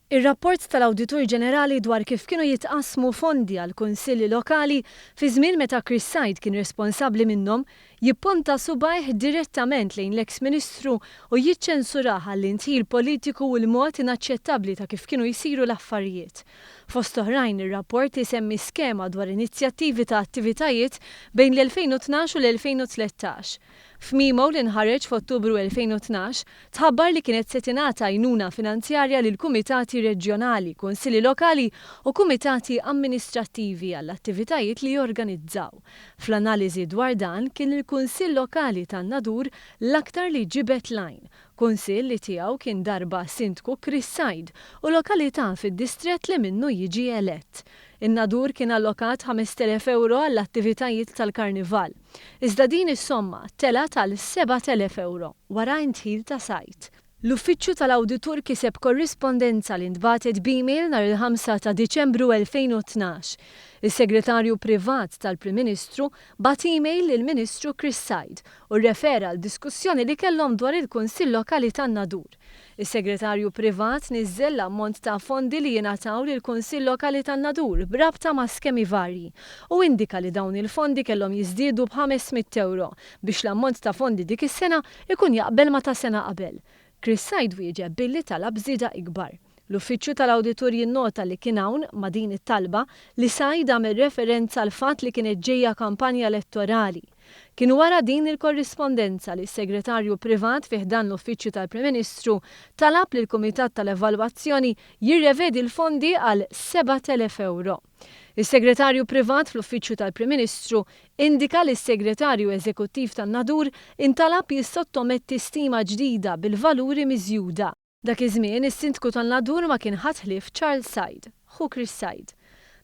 Ir-rapport tal-Awditur Ġenerali dwar kif kienu jitqassmu fondi għall-kunsilli lokali fi żmien meta Chris Said kien responsabbli minnhom, jipponta subgħajh direttament lejn l-eks Ministru u jiċċensurah għall-indħil politiku u l-mod inaċċettabbli ta' kif kienu jsiru l-affarijiet. Fost oħrajn ir-rapport isemmi skema dwar inizjattivi ta' attivitajiet bejn l-2012 u l-2013. F'memo li nħareġ f'Ottubru 2012, tħabbar li kienet se tingħata għajnuna finanzjarja lil kumitati reġjonali, kunsilli lokali u kumitati amministrattivi għall-attivitajiet li jorganizzaw. Fl-analiżi dwar dan kien il-Kunsill Lokali tan-Nadur l-aktar li ġibed l-għajn, kunsill li tiegħu kien darba Sindku Chris Said u lokalità fid-distrett li minnu jiġi elett. In-Nadur kien allokat 5,000 ewro għall-attivitajiet tal-Karnival. Iżda din is-somma telgħet għal 7,000 ewro wara indħil ta' Said. L-Uffiċċju tal-Awditur kiseb korrispondenza li ntbagħtet b'email nhar il-5 ta' Diċembru 2012. Is-Segretarju Privat tal-Prim Ministru bagħat email lill-Ministru Chris Said u rrefera għal diskussjoni li kellhom dwar il-Kunsill Lokali tan-Nadur. Is-Segretarju Privat niżżel l-ammont ta' fondi li jingħataw lill-Kunsill Lokali tan-Nadur b'rabta ma' skemi varji u indika li dawn il-fondi kellhom jiżdiedu b'ħames mitt ewro biex l-ammont ta' fondi dik is-sena jkun jaqbel ma' ta' sena qabel. Chris Said wieġeb billi talab żieda ikbar. L-Uffiċċju tal-Awditur jinnota li kien hawn, ma' din it-talba, li Said għamel referenza għall-fatt li kienet ġejja kampanja elettorali. Kien wara din il-korrispondenza li s-Segretarju Privat fi ħdan l-Uffiċċju tal-Prim Ministru talab lill-Kumitat tal-Evalwazzjoni jirrevedi l-fondi għal 7,000 ewro. Is-Segretarju Privat fl-Uffiċċju tal-Prim Ministru indika li s-Segretarju Eżekuttiv tan-Nadur intalab jissottometti stima ġdida bil-valuri miżjuda. Dak iż-żmien, is-Sindku tan-Nadur ma kien ħadd ħlief Charles Said, ħu Chris Said.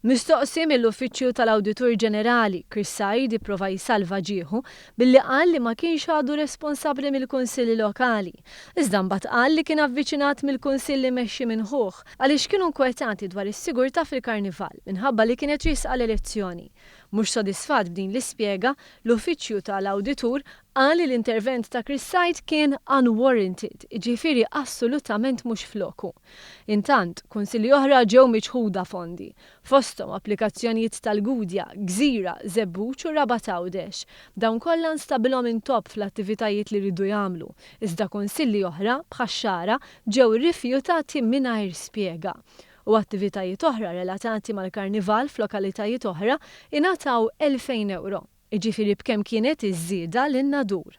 Mistoqsi mill-Uffiċċju tal-Awditur Ġenerali, Chris Said ipprova jsalva ġieħu billi qal li ma kienx għadu responsabbli mill-kunsilli lokali, iżda mbagħad qal li kien avviċinat mill-kunsill imexxi minn ħuh għaliex kienu nkwetati dwar is-sigurtà fil-Karnival minħabba li kienet riesqa l-elezzjoni. Mhux sodisfatt b'din l-ispjega, l-Uffiċċju ta' l-Awditur qal li l-intervent ta' Chris Said kien unwarranted, jiġifieri assolutament mhux f'loku. Intant, kunsilli oħra ġew miċħuda fondi, fosthom applikazzjonijiet tal-Gudja, Gżira, Żebbuġ u Rabat Għawdex. Dawn kollha nstabilhom intopp fl-attivitajiet li riedu jagħmlu, iżda kunsilli oħra, bħax-Xagħra, ġew rifjutati mingħajr spjega. U attivitajiet oħra relatati mal-Karnival f'lokalitajiet oħra ingħataw 2,000 ewro. Jiġifieri b'kemm kienet iż-żieda lin-Nadur.